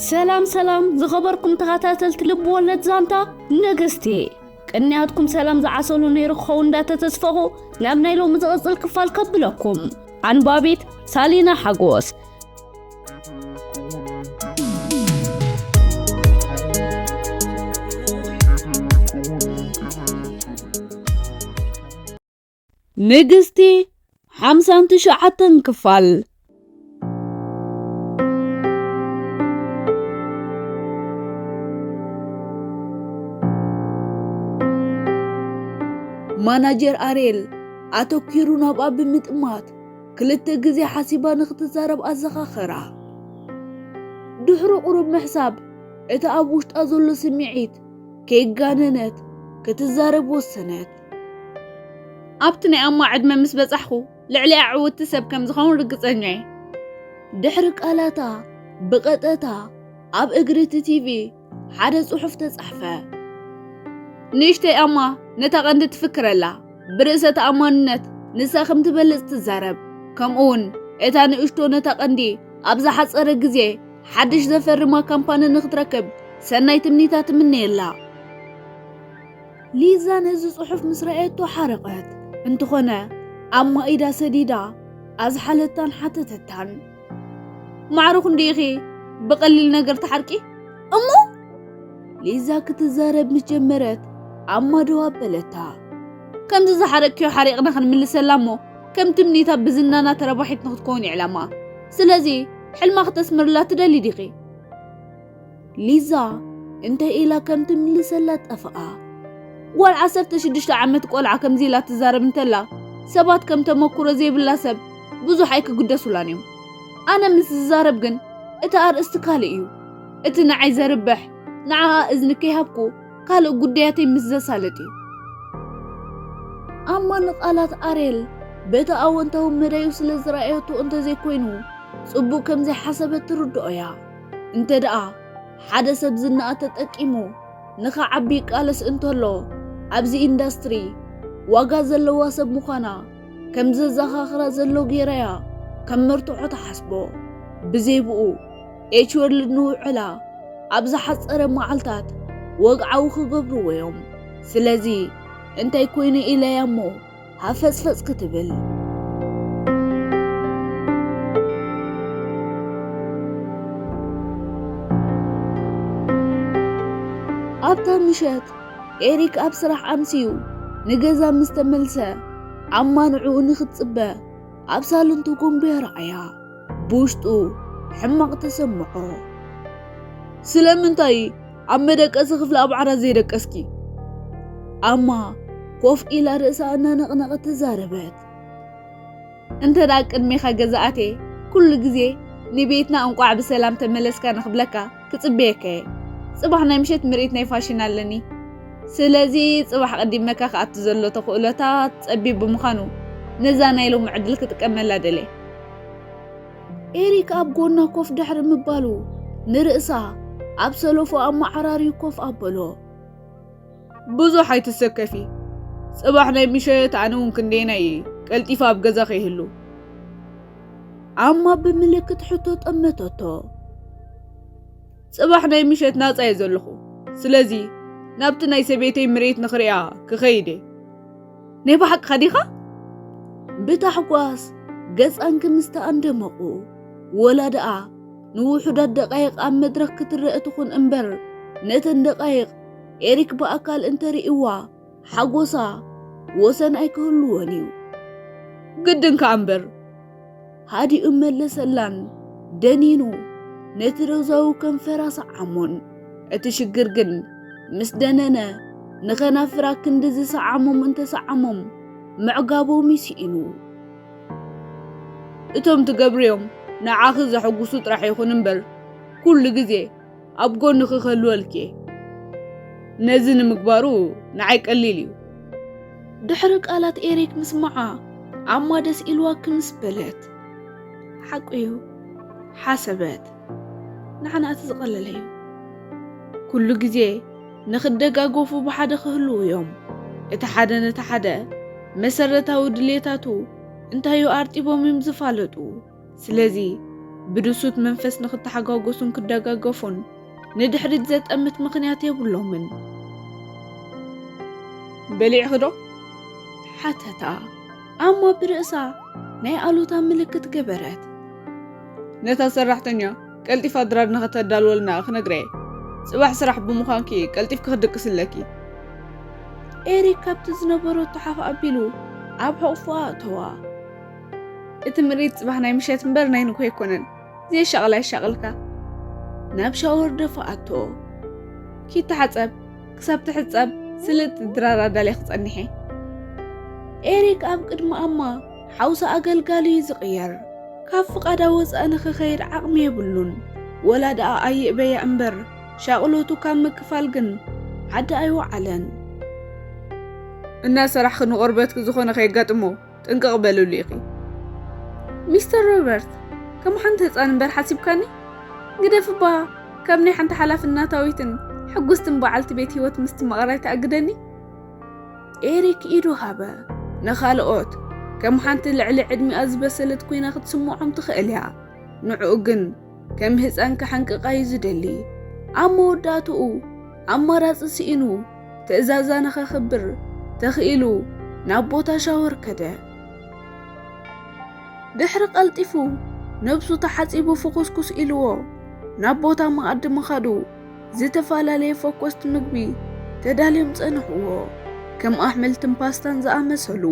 ሰላም ሰላም ዝኸበርኩም ተኸታተልቲ ልብ ወለድ ዛንታ ንግስቲ፣ ቅንያትኩም ሰላም ዝዓሰሉ ነይሩ ክኸውን እንዳተተስፈኹ ናብ ናይ ሎሚ ዝቕጽል ክፋል ከብለኩም። ኣንባቢት ሳሊና ሓጎስ። ንግስቲ ሓምሳን ትሽዓተን ክፋል። ማናጀር ኣሬል ኣተኪሩ ናብኣ ብምጥማት ክልተ ግዜ ሓሲባ ንክትዛረብ ኣዘኻኸራ። ድሕሪ ቁሩብ ምሕሳብ እቲ ኣብ ውሽጣ ዘሎ ስምዒት ከይጋነነት ክትዛረብ ወሰነት። ኣብቲ ናይ ኣማ ዕድመ ምስ በጻሕኹ ልዕሊኣ ዕውትቲ ሰብ ከም ዝኸውን ርግጸኛ እየ። ድሕሪ ቃላታ ብቐጠታ ኣብ እግሪ እቲ ቲቪ ሓደ ጽሑፍ ተጻሕፈ። ንእሽተይ ኣማ ነታ ቀንዲ ትፍክረላ፣ ብርእሰ ተኣማንነት ንሳ ከም ትበልጽ ትዛረብ። ከምኡውን እታ ንእሽቶ ነታ ቀንዲ ኣብ ዝሓጸረ ግዜ ሓድሽ ዘፈርማ ካምፓኒ ንክትረክብ ሰናይ ትምኒታ ትምነየላ። ሊዛ ነዚ ጽሑፍ ምስ ረኣየቶ ሓረቐት። እንተኾነ ኣማ ኢዳ ሰዲዳ ኣዝሓለታን ሓተተታን። ማዕረ ክንደይ ኢኺ ብቐሊል ነገር ትሓርቂ? እሞ ሊዛ ክትዛረብ ምስ ጀመረት ኣማ ደው ኣበለታ። ከምዚ ዝሓረቅክዮ ሓሪቕና ክንምልሰላ እሞ ከም ትምኒታ ብዝናና ተረባሒት ንክትከውን እዩ ዕላማ። ስለዚ ሕልማ ክተስምርላ ትደሊ ዲኺ? ሊዛ እንታይ ኢላ ከም ትምልሰላ ጠፍኣ። ጓል ዓሰርተ ሽዱሽተ ዓመት ቆልዓ ከምዚ ኢላ ትዛረብ እንተላ ሰባት ከም ተመኩሮ ዘይብላ ሰብ ብዙሕ ኣይክግደሱላን እዮም። ኣነ ምስ ዝዛረብ ግን እቲ ኣርእስቲ ካልእ እዩ። እቲ ንዓይ ዘርብሕ ንዓኣ እዝኒ ከይሃብኩ ካልእ ጉዳያተይ ምስ ዘሳልጥ እዩ። ኣማ ንቓላት ኣሬል በቲ ኣወንታዊ መዳዩ ስለ ዝረኣየቶ እንተዘይኮይኑ ጽቡቕ ከም ዘይሓሰበት ትርድኦ እያ። እንተ ደኣ ሓደ ሰብ ዝናኣ ተጠቂሙ ንኸዓቢ ይቃለስ እንተሎ ኣብዚ ኢንዳስትሪ ዋጋ ዘለዋ ሰብ ምዃና ከም ዘዘኻኽራ ዘሎ ጌራያ ከም መርትዖ ትሓስቦ። ብዘይ ብኡ ኤች ወርልድ ንውዕላ ኣብ ዝሓጸረ መዓልታት ወግዓዊ ክገብርዎ እዮም። ስለዚ እንታይ ኮይነ ኢለያ እሞ ሃፈጽፈጽ ክትብል። ኣብታ ምሸት ኤሪክ ኣብ ስራሕ ኣምስዩ ንገዛ ምስ ተመልሰ ኣማ ንዕኡ ንክትጽበ ኣብ ሳሎን ተጎንብያ ረኣያ። ብውሽጡ ሕማቕ ተሰምዖ። ስለምንታይ ኣብ መደቀሲ ክፍሊ ኣብ ዓራት ዘይደቀስኪ? ኣማ ኮፍ ኢላ ርእሳ እናነቕነቐት ተዛረበት። እንተ ደኣ ቅድሜኻ ገዛ ኣትየ ኩሉ ግዜ ንቤትና እንቋዕ ብሰላም ተመለስካ ንኽብለካ ክጽበየካ እየ። ጽባሕ ናይ ምሸት ምርኢት ናይ ፋሽን ኣለኒ። ስለዚ ጽባሕ ቀዲመካ ክኣቱ ዘሎ ተኽእሎታት ጸቢብ ብምዃኑ ነዛ ናይ ሎሚ ዕድል ክጥቀመላ ደልየ። ኤሪክ ኣብ ጎና ኮፍ ድሕሪ ምባሉ ንርእሳ ኣብ ሰለፎ ኣመዓራርዩ ኮፍ ኣበሎ። ብዙሕ ኣይትሰከፊ። ጽባሕ ናይ ምሸት ኣነ እውን ክንደየናይ ቀልጢፈ ኣብ ገዛ ከይህሉ። ኣማ ብምልክት ሕቶ ጠመተቶ። ጽባሕ ናይ ምሸት ናጻ እየ ዘለኹ። ስለዚ ናብቲ ናይ ሰበይተይ ምርኢት ንኽሪኣ ክኸይድ እየ። ናይ ብሓቅኻ ዲኻ? ብታሕጓስ ገጻን ክምስታ ኣንደመቑ። ወላ ደኣ ንውሑዳት ደቃይቕ ኣብ መድረኽ ክትረአ ትኹን እምበር፣ ነተን ደቃይቕ ኤሪክ ብኣካል እንተርእይዋ፣ ሓጎሳ ወሰን ኣይክህልዎን እዩ። ግድን ከኣ እምበር። ሃዲኡ መለሰላን ደኒኑ ነቲ ሮዛዊ ከንፈራ ሰዓሞን። እቲ ሽግር ግን ምስ ደነነ ንኸናፍራ ክንዲ ዝሰዓሞም እንተሰዓሞም ምዕጋቦም ይስኢኑ። እቶም ትገብርዮም ንዓኺ ዘሐጉሱ ጥራሕ ይኹን እምበር ኩሉ ግዜ ኣብ ጎንኺ ክህልወልኪ እየ። ነዚ ንምግባሩ ንዓይ ቀሊል እዩ። ድሕሪ ቃላት ኤሪክ ምስማዓ ኣማ ደስ ኢልዋ ክምስ በለት። ሓቁ እዩ ሓሰበት። ንዓና እቲ ዝቐለለ እዩ። ኩሉ ግዜ ንኽደጋገፉ ብሓደ ክህልዉ እዮም። እቲ ሓደ ነቲ ሓደ መሰረታዊ ድሌታቱ እንታዩ ኣርጢቦም እዮም ዝፋለጡ። ስለዚ ብድሱት መንፈስ ንኽተሓጋገሱን ክደጋገፉን ንድሕሪት ዘጠምት ምኽንያት የብሎምን። በሊዕኺ ዶ? ሓተታ። ኣማ ብርእሳ ናይ ኣሉታ ምልክት ገበረት። ነታ ሰራሕተኛ ቀልጢፋ ድራር ንኸተዳልወልና ክነግረየ። ጽባሕ ስራሕ ብምዃንኪ ቀልጢፍኪ ክትድቅሲ ኣለኪ። ኤሪክ ካብቲ ዝነበረቶ ሓፍ ኣቢሉ ኣብ ሕቑፉ ኣእተዋ። እቲ ምርኢት ጽባሕ ናይ ምሸት እምበር ናይ ንግሆ ኣይኮነን። ዘየሻቕል ኣይሻቕልካ። ናብ ሻወር ደፋኣቶ። ኪድ ተሓጸብ፣ ክሳብ ትሕጸብ ስልጥ ድራር ኣዳልየ ክጸኒሐ። ኤሪክ ኣብ ቅድሚ ኣማ ሓውሲ ኣገልጋሊ እዩ ዝቕየር። ካብ ፍቓዳ ወጻኢ ንኽኸይድ ዓቕሚ የብሉን። ወላ ደኣ ኣይእበያ እምበር፣ ሻቕሎቱ ካብ ምክፋል ግን ዓዲ ኣይወዓለን። እናሰራሕኺ ንቆርበትኪ ዝኾነ ከየጋጥሞ ጥንቅቕ በልሉ ኢኺ። ሚስተር ሮበርት፣ ከም ሓንቲ ህጻን እምበር ሓሲብካኒ? ግደፍ እባ፣ ካብ ናይ ሓንቲ ሓላፍናታዊትን ሕጉስትን በዓልቲ ቤት ህይወት ምስትምቓር ኣይትኣግደኒ። ኤሪክ ኢዱ ሃበ። ንኻልኦት ከም ሓንቲ ልዕሊ ዕድሚኣ ዝበሰለት ኮይና ክትስምዖም ትኽእል እያ። ንዕኡ ግን ከም ህጻን ክሓንቅቓ እዩ ዝደሊ። ኣብ መወዳእትኡ ኣማራጺ ስኢኑ ትእዛዛ ንኸኽብር ተኽኢሉ ናብ ቦታ ሻወር ከደ። ድሕሪ ቀልጢፉ ነብሱ ተሓጺቡ ፍኹስኩስ ኢልዎ ናብ ቦታ መኣዲ ምኻዱ፣ ዝተፈላለየ ፈኮስቲ ምግቢ ተዳልዮም ጸንሕዎ፣ ከም ኣሕምልትን ፓስታን ዝኣመሰሉ።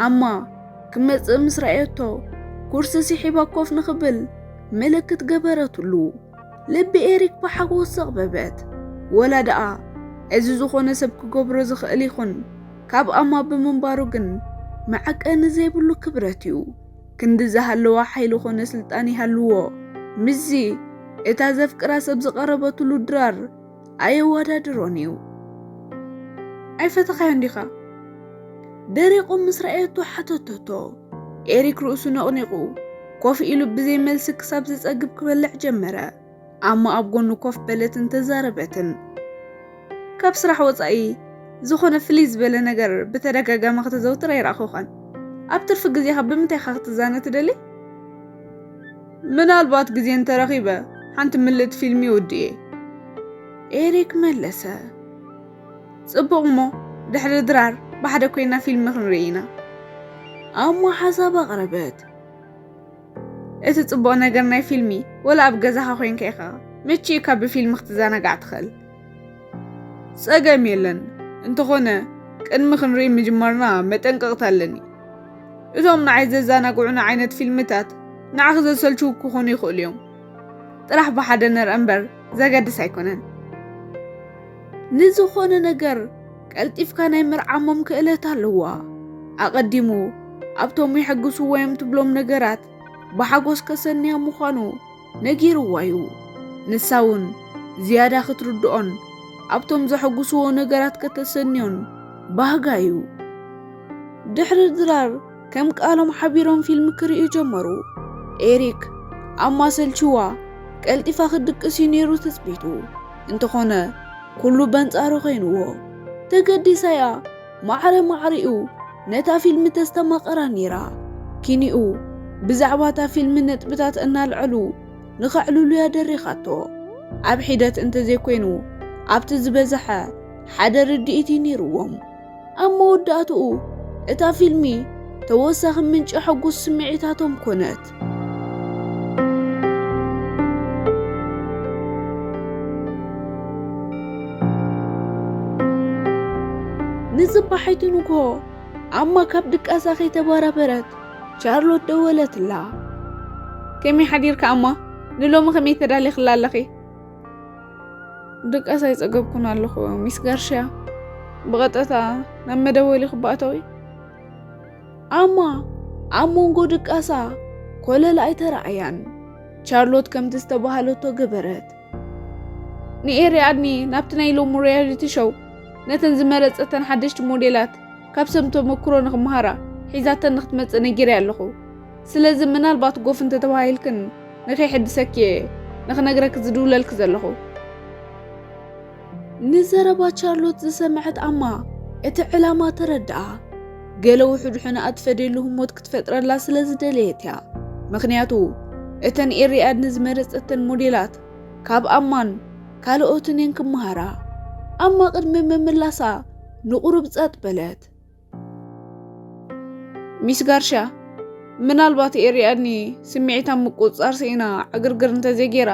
ኣማ ክመጽእ ምስ ረኣየቶ፣ ኩርሲ ስሒባ ኮፍ ንኽብል ምልክት ገበረትሉ። ልቢ ኤሪክ ብሓጎስ ዘቕበበት። ወላ ደኣ እዚ ዝኾነ ሰብ ክገብሮ ዝኽእል ይኹን፣ ካብ ኣማ ብምንባሩ ግን መዐቀኒ ዘይብሉ ክብረት እዩ። ክንዲ ዝሃለዋ ሓይሊ ኾነ ስልጣን ይሃልዎ፣ ምስዚ እታ ዘፍቅራ ሰብ ዝቐረበትሉ ድራር ኣየወዳድሮን እዩ። ኣይፈተኻዮን ዲኻ? ደሪቑ ምስ ረኣየቶ ሓተተቶ። ኤሪክ ርእሱ ነቕኒቑ፣ ኮፍ ኢሉ ብዘይ መልሲ ክሳብ ዝጸግብ ክበልዕ ጀመረ። ኣማ ኣብ ጎኑ ኮፍ በለትን ተዛረበትን። ካብ ስራሕ ወጻኢ ዝኾነ ፍልይ ዝበለ ነገር ብተደጋጋሚ ከተዘውትር ኣይረኣኹኻን። ኣብ ትርፊ ግዜኻ ብምንታይ ኢኻ ክትዛነ ትደሊ? ምናልባት ግዜ እንተረኺበ ሓንቲ ምልእቲ ፊልም ይውድእ እየ። ኤሪክ መለሰ። ጽቡቕ እሞ፣ ድሕሪ ድራር ብሓደ ኮይና ፊልም ክንርኢ ኢና። ኣማ ሓሳብ ኣቕረበት። እቲ ጽቡቕ ነገር ናይ ፊልሚ፣ ወላ ኣብ ገዛኻ ኮይንካ ኢኻ ምችእካ ብፊልም ክትዘናጋዕ ትኽእል። ጸገም የለን። እንተኾነ፣ ቅድሚ ክንርኢ ምጅማርና መጠንቀቕታ ኣለኒ። እቶም ንዓይ ዘዘናግዑኒ ዓይነት ፊልምታት ንዓኺ ዘሰልችዉ ክኾኑ ይኽእሉ እዮም። ጥራሕ ብሓደ ንርአ እምበር ዘገድስ ኣይኮነን። ንዝኾነ ነገር ቀልጢፍካ ናይ ምርዓሞም ክእለት ኣለዋ። ኣቐዲሙ ኣብቶም የሐጉስዎ እዮም ትብሎም ነገራት ብሓጎስ ከሰንያ ምዃኑ ነጊርዋ እዩ። ንሳ እውን ዝያዳ ክትርድኦን ኣብቶም ዘሐጉስዎ ነገራት ከተሰንዮን ባህጋ እዩ። ድሕሪ ድራር ከም ቃሎም ሓቢሮም ፊልም ክርእዩ ጀመሩ። ኤሪክ ኣማ ሰልችዋ ቀልጢፋ ክድቅስ እዩ ነይሩ ትጽቢቱ። እንተኾነ ኩሉ በንጻሩ ኮይንዎ። ተገዲሳ እያ ማዕረ ማዕሪኡ ነታ ፊልም ተስተማቐራ ነይራ። ኪኒኡ ብዛዕባ እታ ፊልም ነጥብታት እናልዐሉ ንኸዕልሉ እያ ደሪኻቶ። ኣብ ሒደት እንተዘይኮይኑ ኣብቲ ዝበዝሐ ሓደ ርድኢት እዩ ነይርዎም። ኣብ መወዳእትኡ እታ ፊልሚ ተወሳኺ ምንጪ ሕጉስ ስምዒታቶም ኮነት። ንጽባሒቲ ንግሆ ኣማ ካብ ድቃሳ ከይተበራበረት ቻርሎት ደወለትላ። ከመይ ሓዲርካ ኣማ? ንሎሚ ከመይ ተዳሊኽላ ኣለኺ? ድቃስ ኣይጸገብኩን ኣለኹ ሚስ ጋርሽያ። ብቐጥታ ናብ መደወሊ ክባእተዊ? ኣማ ኣብ መንጎ ድቃሳ ኮለል ኣይተራእያን። ቻርሎት ከምቲ ዝተባህለቶ ገበረት። ንኤሪ ኣድኒ ናብቲ ናይ ሎሚ ሪያሊቲ ሾው ነተን ዝመረጸተን ሓደሽቲ ሞዴላት ካብ ሰብ ተመክሮ ንኽመሃራ ሒዛተን ንኽትመጽእ ነጊረ ኣለኹ። ስለዚ ምናልባት ጎፍ እንተተባሂልክን ንኸይሕድሰኪ እየ ንኽነግረኪ ዝድውለልኪ ዘለኹ። ንዘረባ ቻርሎት ዝሰምዐት ኣማ እቲ ዕላማ ተረድኣ። ገለ ውሑድ ሕነ ኣትፈደሉ ህሞት ክትፈጥረላ ስለ ዝደለየት እያ። ምኽንያቱ እተን ኤሪ ኣድኒ ዝመረጸተን ሞዴላት ካብ ኣማን ካልኦትን እየን ክመሃራ። ኣማ ቅድሚ ምምላሳ ንቑሩብ ጸጥ በለት። ሚስ ጋርሻ፣ ምናልባት ኤሪ ኣድኒ ስምዒታ ምቁጽጻር ስኢና ዕግርግር እንተዘይጌራ፣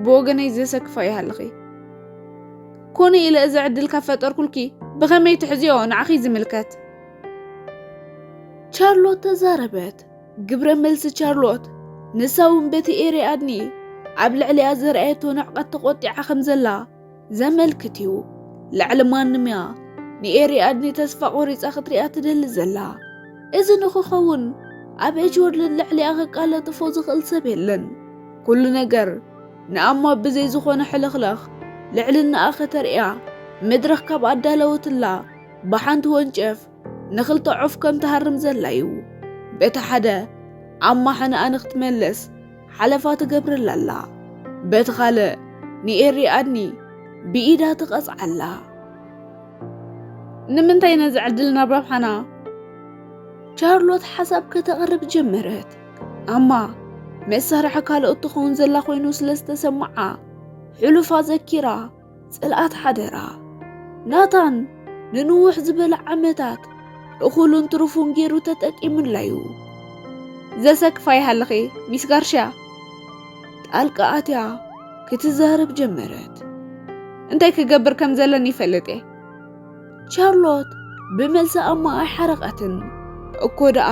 ብወገነይ ዘሰክፋ ይሃልኺ። ኮነ ኢለ እዚ ዕድል ካብ ፈጠርኩልኪ፣ ብኸመይ ትሕዝዮ ንዓኺ ዝምልከት። ቻርሎት ተዛረበት። ግብረ መልሲ ቻርሎት፣ ንሳ እውን በቲ ኤሪ ኣድኒ ኣብ ልዕሊኣ ዘርኣየቶ ንዕቀት ተቖጢዓ ከም ዘላ ዘመልክት እዩ። ልዕሊ ማንም እያ ንኤሪ ኣድኒ ተስፋ ቆሪጻ ክትሪኣ ትደሊ ዘላ። እዚ ንኽኸውን ኣብ ኤጅወርልድ ልዕሊኣ ከቃለጥፎ ዝኽእል ሰብ የለን። ኩሉ ነገር ንኣማ ብዘይ ዝኾነ ሕልኽላኽ ልዕልናኣ ከተርእያ መድረኽ ካብ ኣዳለወትላ ብሓንቲ ወንጨፍ ንኽልተ ዑፍ ከም ትሃርም ዘላ እዩ። በቲ ሓደ ኣማ ሕነኣ ንኽትመልስ ሓለፋ ትገብረላ ኣላ። በቲ ካልእ ንኤሪ ኣድኒ ብኢዳ ትቐጽዓላ። ንምንታይ ነዚ ዕድል ናብ ረብሓና? ቻርሎት ሓሳብ ከተቕርብ ጀመረት። ኣማ መሳርሒ ካልኦት ትኸውን ዘላ ኮይኑ ስለ ዝተሰምዓ፣ ሕሉፋ ዘኪራ ጽልኣት ሓደራ። ናታን ንንውሕ ዝበለ ዓመታት እኹሉን ትሩፉን ገይሩ ተጠቂሙላ እዩ። ዘሰክፋ ይሃልኺ ሚስ ጋርሽያ፣ ጣልቃ ኣትያ ክትዛረብ ጀመረት። እንታይ ክገብር ከም ዘለኒ ይፈልጥ እየ። ቻርሎት ብመልሲ ኣማ ኣይሓረቐትን። እኮ ደኣ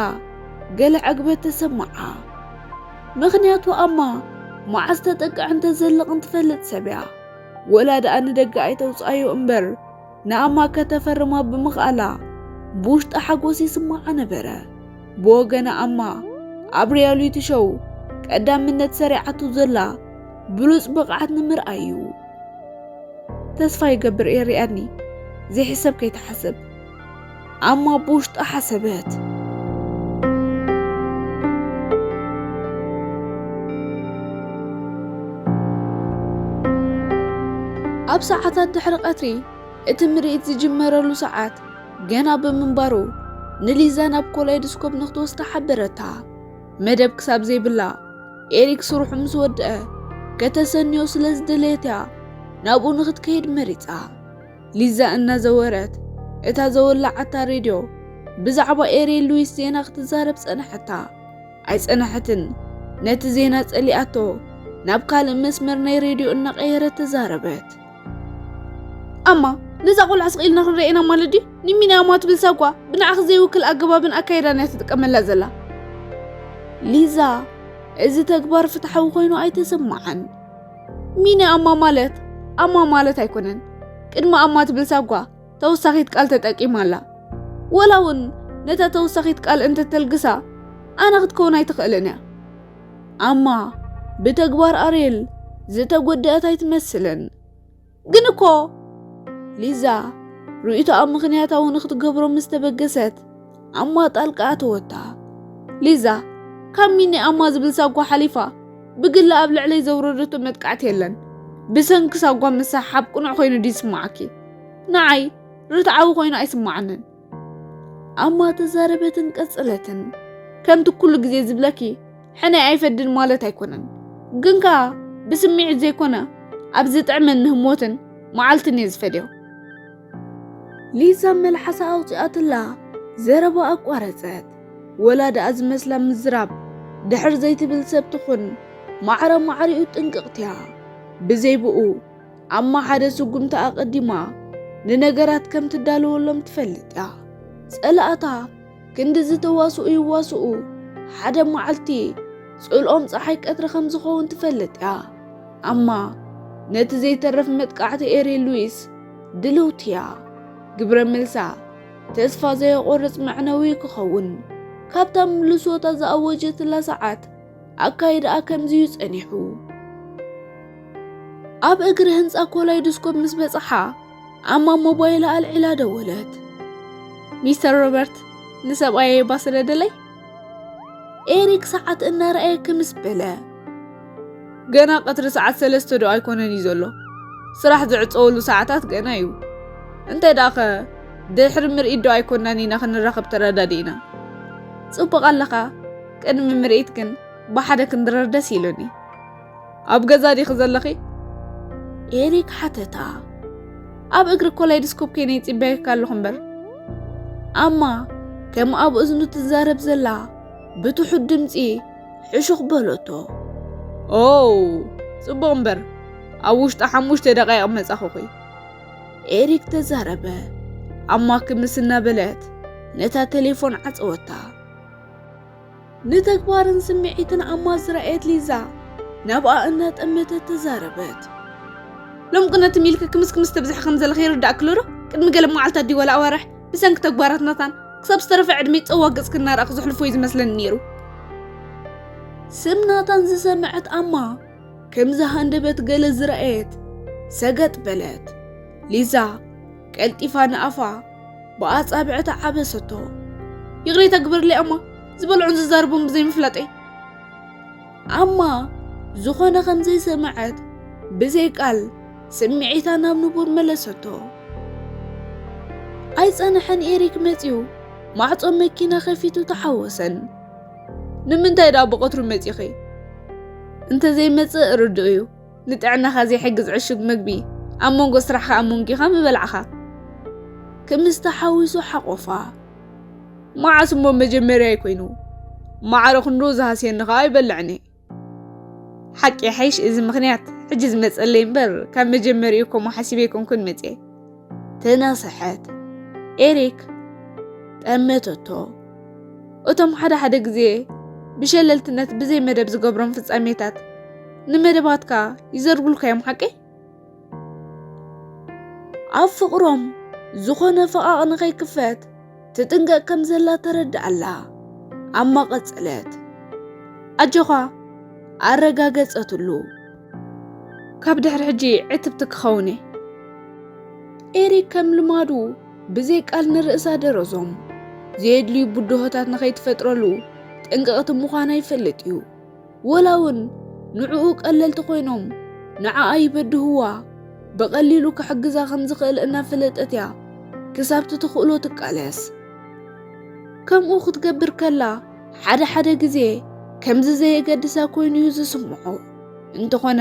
ገለ ዕግበት ተሰምዓ። ምኽንያቱ ኣማ መዓስ ተጠቅዕን ተዘልቕን ትፈልጥ ሰብ እያ። ወላ ደኣ ንደገ ኣይተውጽኣዮ እምበር፣ ንኣማ ከተፈርማ ብምኽኣላ ብውሽጣ ሓጎስ ይስምዓ ነበረ። ብወገና ኣማ ኣብ ሪያሊቲ ሾው ቀዳምነት ሰሪዓቱ ዘላ ብሉጽ ብቕዓት ንምርኣይ እዩ። ተስፋ ይገብር እየ ሪኣኒ፣ ዘይሕሰብ ከይትሓስብ። ኣማ ብውሽጣ ሓሰበት። ኣብ ሰዓታት ድሕሪ ቀትሪ እቲ ምርኢት ዝጅመረሉ ሰዓት ገና ብምንባሩ፣ ንሊዛ ናብ ኮላይድስኮፕ ንክትወስዳ ሓበረታ። መደብ ክሳብ ዘይብላ፣ ኤሪክ ስርሑ ምስ ወድአ፣ ከተሰንዮ ስለ ዝደለየት እያ ናብኡ ንክትከይድ መሪጻ። ሊዛ እናዘወረት፣ እታ ዘወላዓታ ሬድዮ ብዛዕባ ኤሪ ሉዊስ ዜና ክትዛረብ ጸንሐታ። ኣይጸንሐትን። ነቲ ዜና ጸሊኣቶ፣ ናብ ካልእ መስመር ናይ ሬድዮ እናቐየረት ተዛረበት። ኣማ፣ ነዛ ቆልዓ ስቕ ኢልና ክንርእየና ማለት ድዩ? ንሚኒ ኣማ ትብል ሳጓ ብንዓኺ ዘይውክል ኣገባብን ኣካይዳን እያ ትጥቀመላ ዘላ። ሊዛ፣ እዚ ተግባር ፍትሓዊ ኮይኑ ኣይተሰማዓን። ሚኒ ኣማ ማለት ኣማ ማለት ኣይኮነን። ቅድሚ ኣማ ትብል ሳጓ ተወሳኺት ቃል ተጠቂማ ኣላ። ወላ እውን ነታ ተወሳኺት ቃል እንተተልግሳ ኣነ ክትከውን ኣይትኽእልን እያ። ኣማ ብተግባር ኣርየል ዝተጎደአት ኣይትመስልን። ግን እኮ ሊዛ ርእይቶኣ ምኽንያታዊ ንክትገብሮ ምስ ተበገሰት ኣማ ጣልቃ ኣተወታ። ሊዛ ካብ ሚኒ ኣማ ዝብል ሳጓ ሓሊፋ ብግላ ኣብ ልዕለይ ዘውረደቶ መጥቃዕቲ የለን። ብሰንኪ ሳጓ ምስሓብ ቅኑዕ ኮይኑ ድዩ ዝስምዓኪ? ንዓይ ርትዓዊ ኮይኑ ኣይስምዓንን። ኣማ ተዛረበትን ቀጸለትን። ከምቲ ኩሉ ግዜ ዝብለኪ ሕነ ኣይፈድን ማለት ኣይኮነን። ግን ከኣ ብስምዒት ዘይኮነ ኣብ ዝጥዕመኒ ህሞትን መዓልትን እየ ዝፈድዮ። ሊዛ መልሓሳ ኣውጺኣትላ ዘረባ ኣቋረጸት። ወላ ደኣ ዝመስላ ምዝራብ ድሕር ዘይትብል ሰብ ትኹን ማዕረ ማዕሪኡ ጥንቅቕቲ እያ። ብዘይ ብኡ ኣማ ሓደ ስጉምቲ ኣቐዲማ ንነገራት ከም ትዳለወሎም ትፈልጥ እያ። ጸላእታ ክንዲ ዝተዋስኡ ይዋስኡ፣ ሓደ መዓልቲ ጽልኦም ጸሓይ ቀትሪ ከም ዝኸውን ትፈልጥ እያ። ኣማ ነቲ ዘይተርፍ መጥቃዕቲ ኤሪ ሉዊስ ድልውቲ እያ። ግብረ መልሳ ተስፋ ዘየቆርጽ መዕነዊ ክኸውን፣ ካብታ ምልሶታ ዝኣወጀትላ ሰዓት ኣካይዳኣ ከምዚ እዩ ጸኒሑ። ኣብ እግሪ ህንጻ ኮላይዶስኮፕ ምስ በጽሓ፣ ኣማ ሞባይላ ኣልዒላ ደወለት። ሚስተር ሮበርት፣ ንሰብኣየይ እባ ስደደለይ። ኤሪክ ሰዓት እናረኣየ ክምስ በለ። ገና ቀትሪ ሰዓት ሰለስተ ዶ ኣይኮነን እዩ ዘሎ? ስራሕ ዝዕጸወሉ ሰዓታት ገና እዩ። እንታይ ደኣኸ ድሕሪ ምርኢት ዶ ኣይኮናን ኢና ክንራኸብ ተረዳዲእና? ጽቡቕ ኣለኻ። ቅድሚ ምርኢት ግን ብሓደ ክንድረር ደስ ኢሉኒ። ኣብ ገዛ ዲኺ ዘለኺ? ኤሪክ ሓተታ። ኣብ እግሪ ኮላይድስኮፕ ኮይነ ይጽበየካ ኣለኹ እምበር። ኣማ ከም ኣብ እዝኑ ትዛረብ ዘላ ብትሑት ድምጺ ሕሹኽ በለቶ። ኦ፣ ጽቡቕ እምበር፣ ኣብ ውሽጢ ሓሙሽተ ደቓይቕ መጻኹኺ። ኤሪክ ተዛረበ። ኣማ ክምስ እናበለት ነታ ቴሌፎን ዓጸወታ። ንተግባርን ስምዒትን ኣማ ዝረኣየት ሊዛ ናብኣ እናጠመተት ተዛረበት። ሎም ቅነትም ኢልኪ ክምስ ክምስ ተብዝሒ ከም ዘለኺ ይርዳእኪ ኣሎ ዶ? ቅድሚ ገለ መዓልታት ድዩ ዋላ ኣዋርሕ ብሰንኪ ተግባራት ናታን ክሳብ ዝተረፈ ዕድመይ ጸዋ ገጽኪ እናረኣኹ ዘሕልፎ እዩ ዝመስለኒ ነይሩ። ስም ናታን ዝሰምዐት ኣማ ከምዚ ሃንደበት ገለ ዝረኣየት ሰገጥ በለት። ሊዛ ቀልጢፋ ንኣፋ ብኣጻብዕታ ዓበሰቶ። ይቕሬታ ግበርለይ ኣማ፣ ዝበልዖን ዝዛረቦን ብዘይምፍላጠይ። ኣማ ዝኾነ ከም ዘይሰምዐት ብዘይ ቃል ስምዒታ ናብ ንቡር መለሰቶ። ኣይጸንሐን ኤሪክ መጺኡ ማዕጾ መኪና ከፊቱ ተሓወሰን። ንምንታይ ደኣ ብቐትሩ መጺኺ? እንተዘይመጽእ ርዱእ እዩ። ንጥዕናኻ ዘይሕግዝ ዕሹግ ምግቢ ኣብ መንጎ ስራሕኻ ኣብ መንጊኻ ምበላዕኻ። ክምስ ተሓዊሱ ሓቖፋ። መዓስ እሞ መጀመርያ ኮይኑ? ማዕረ ክንዱ ዝሃስየኒ ኸኣ ኣይበልዕን እየ። ሓቂ ይሓይሽ እዚ ምኽንያት ሕጂ ዝመጸለይ እምበር ካብ መጀመሪኡ ከምኡ ሓሲበ ኣይኮንኩን መጽየ። ተናሰሐት። ኤሪክ ጠመተቶ። እቶም ሓደ ሓደ ግዜ ብሸለልትነት ብዘይ መደብ ዝገብሮም ፍጻሜታት ንመደባትካ ይዘርጉልካ እዮም ሓቂ? ኣብ ፍቕሮም ዝኾነ ፈቓቕ ንኸይክፈት ትጥንቀቕ ከም ዘላ ተረድኣላ። ኣማ ቀጸለት። ኣጆኻ ኣረጋገጸትሉ። ካብ ድሕሪ ሕጂ ዕትብቲ ክኸውን እየ። ኤሪክ ከም ልማዱ ብዘይ ቃል ንርእሳ ደረዞም። ዘየድልዩ ብድሆታት ንኸይትፈጥረሉ ጥንቅቕቲ ምዃና ይፈልጥ እዩ። ወላ እውን ንዕኡ ቀለልቲ ኮይኖም ንዓኣ ይበድህዋ፣ ብቐሊሉ ክሕግዛ ከም ዝኽእል እናፈለጠት እያ ክሳብ ትትኽእሎ ትቃለስ። ከምኡ ክትገብር ከላ ሓደ ሓደ ግዜ ከምዚ ዘየገድሳ ኮይኑ እዩ ዝስምዖ። እንተኾነ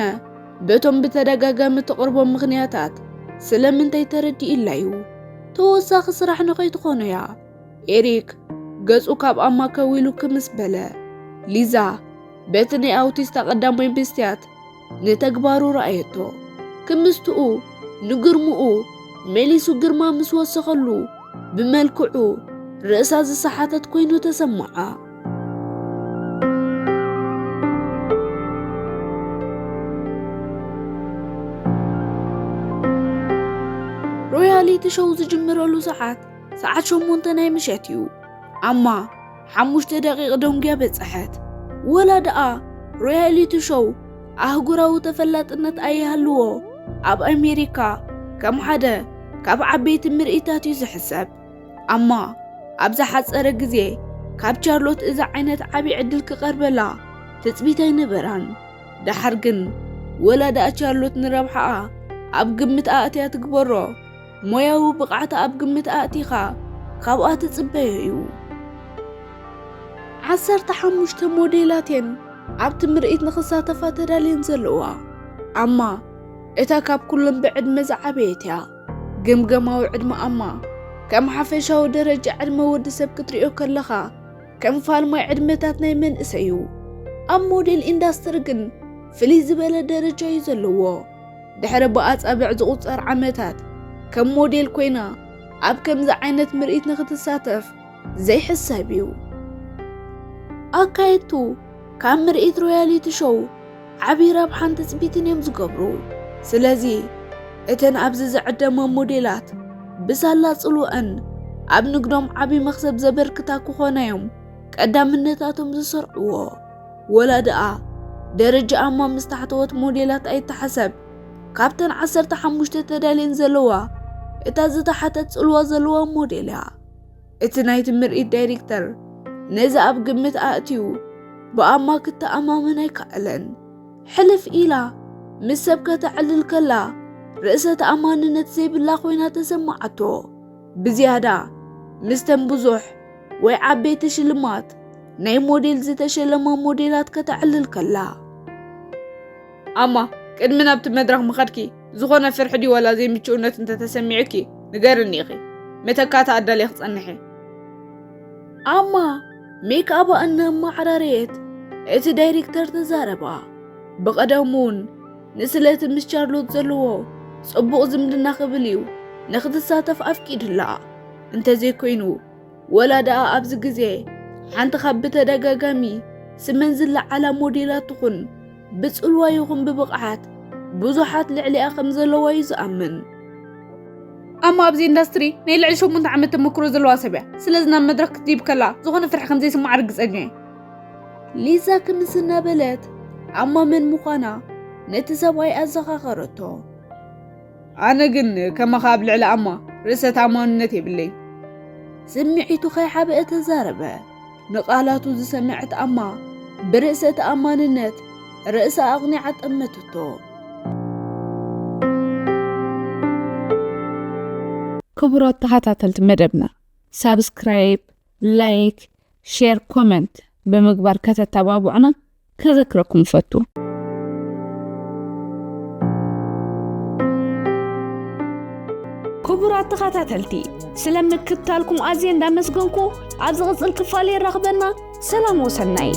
በቶም ብተደጋጋሚ ትቕርቦም ምኽንያታት ስለምንታይ ተረዲእላ እዩ። ተወሳኺ ስራሕ ንኸይትኾኖ እያ። ኤሪክ ገጹ ካብ ኣማ ከዊሉ ክምስ በለ። ሊዛ በቲ ናይ ኣውቲስታ ቀዳማይ መስትያት ንተግባሩ ረኣየቶ። ክምስትኡ ንግርምኡ መሊሱ ግርማ ምስ ወሰኸሉ ብመልክዑ ርእሳ ዝሰሓተት ኮይኑ ተሰምዓ። ሮያሊቲ ሾው ዝጅምረሉ ሰዓት ሰዓት ሸሞንተ ናይ ምሸት እዩ። ኣማ ሓሙሽተ ደቂቕ ደንጉያ በጸሐት። ወላ ደኣ ሮያሊቲ ሾው ኣህጉራዊ ተፈላጥነት ኣይሃልዎ፣ ኣብ ኣሜሪካ ከም ሓደ ካብ ዓበይቲ ምርኢታት እዩ ዝሕሰብ። ኣማ ኣብ ዝሓጸረ ግዜ ካብ ቻርሎት እዚ ዓይነት ዓቢ ዕድል ክቐርበላ ትጽቢት ኣይነበራን። ደሓር ግን ወላ ደኣ ቻርሎት ንረብሓኣ ኣብ ግምት ኣእትያ ትግበሮ ሞያዊ ብቕዓታ ኣብ ግምት ኣእቲኻ ካብኣ ትጽበዮ እዩ። ዓሰርተ ሓሙሽተ ሞዴላት እየን ኣብቲ ምርኢት ንኽሳተፋ ተዳልየን ዘለዋ። ኣማ እታ ካብ ኩለን ብዕድመ ዝዓበየት እያ። ግምገማዊ ዕድመ ኣማ ከም ሓፈሻዊ ደረጃ ዕድመ ወዲ ሰብ ክትሪኦ ከለኻ ከም ፋልማይ ዕድመታት ናይ መንእሰይ እዩ። ኣብ ሞዴል ኢንዳስትሪ ግን ፍልይ ዝበለ ደረጃ እዩ ዘለዎ። ድሕሪ ብኣጻብዕ ዝቑጸር ዓመታት ከም ሞዴል ኮይና ኣብ ከምዚ ዓይነት ምርኢት ንኽትሳተፍ ዘይሕሰብ እዩ። ኣካየድቱ ካብ ምርኢት ሮያሊቲ ሾው ዓቢ ረብሓን ትጽቢትን እዮም ዝገብሩ። ስለዚ እተን ኣብዚ ዝዕደማ ሞዴላት ብሳላ ጽልወአን ኣብ ንግዶም ዓቢ መኽሰብ ዘበርክታ ክኾና እዮም ቀዳምነታቶም ዝሰርዕዎ። ወላ ደኣ ደረጃ ኣማ ምስ ታሕተዎት ሞዴላት ኣይተሓሰብ። ካብተን ዓሰርተ ሓሙሽተ ተዳልየን ዘለዋ እታ ዝተሓተት ጽልዋ ዘለዋ ሞዴል እያ። እቲ ናይቲ ምርኢት ዳይሬክተር ነዚ ኣብ ግምት ኣእትዩ ብኣማ ክተኣማመን ኣይከኣለን። ሕልፍ ኢላ ምስ ሰብ ከተዕልል ከላ ርእሰ ተኣማንነት ዘይብላ ኮይና ተሰማዓቶ። ብዝያዳ ምስተን ብዙሕ ወይ ዓበይቲ ሽልማት ናይ ሞዴል ዝተሸለማ ሞዴላት ከተዕልል ከላ። ኣማ፣ ቅድሚ ናብቲ መድረኽ ምኻድኪ ዝኾነ ፍርሒ ድዩ ዋላ ዘይምችኡነት እንተተሰሚዑኪ ንገርኒ ኢኺ። መተካእታ ኣዳልየ ክጸንሕ እየ። ኣማ ሜክኣባ እናማዕራረየት እቲ ዳይሬክተር ተዛረባ። ብቐደሙ እውን ንስለቲ ምስ ቻርሎት ዘለዎ ጽቡቕ ዝምድና ክብል እዩ ንክትሳተፍ ኣፍቂድላ። እንተዘይኮይኑ ወላ ደኣ ኣብዚ ግዜ ሓንቲ ካብ ብተደጋጋሚ ስመን ዝለዓላ ሞዴላት ትኹን ብጽልዋ ይኹን ብብቕዓት ብዙሓት ልዕሊኣ ከም ዘለዋ እዩ ዝኣምን። ኣማ ኣብዚ ኢንዳስትሪ ናይ ልዕሊ ሸሞንተ ዓመት ተመክሮ ዘለዋ ሰብ እያ። ስለዚ ናብ መድረኽ ክትድይብ ከላ ዝኾነ ፍርሒ ከም ዘይስምዓ ርግጸኛ እየ። ሊዛ ክምስ እናበለት ኣማ መን ምዃና ነቲ ሰብኣይ ኣዘኻኸረቶ። ኣነ ግን ከማኻ ኣብ ልዕሊ ኣማ ርእሰ ተኣማንነት የብለይ። ስምዒቱ ከይሓብአ ተዛረበ። ንቓላቱ ዝሰምዐት ኣማ ብርእሰ ተኣማንነት ርእሳ ኣቕኒዓ ጠመትቶ። ክቡራት ተኸታተልቲ መደብና፣ ሳብስክራይብ፣ ላይክ፣ ሼር፣ ኮመንት ብምግባር ከተተባብዑና ከዘክረኩም እፈቱ። ክቡራት ተኸታተልቲ፣ ስለ ምክትታልኩም ኣዝየ እንዳመስገንኩ፣ ኣብ ዝቕጽል ክፋል የራኽበና። ሰላም ወሰናይ።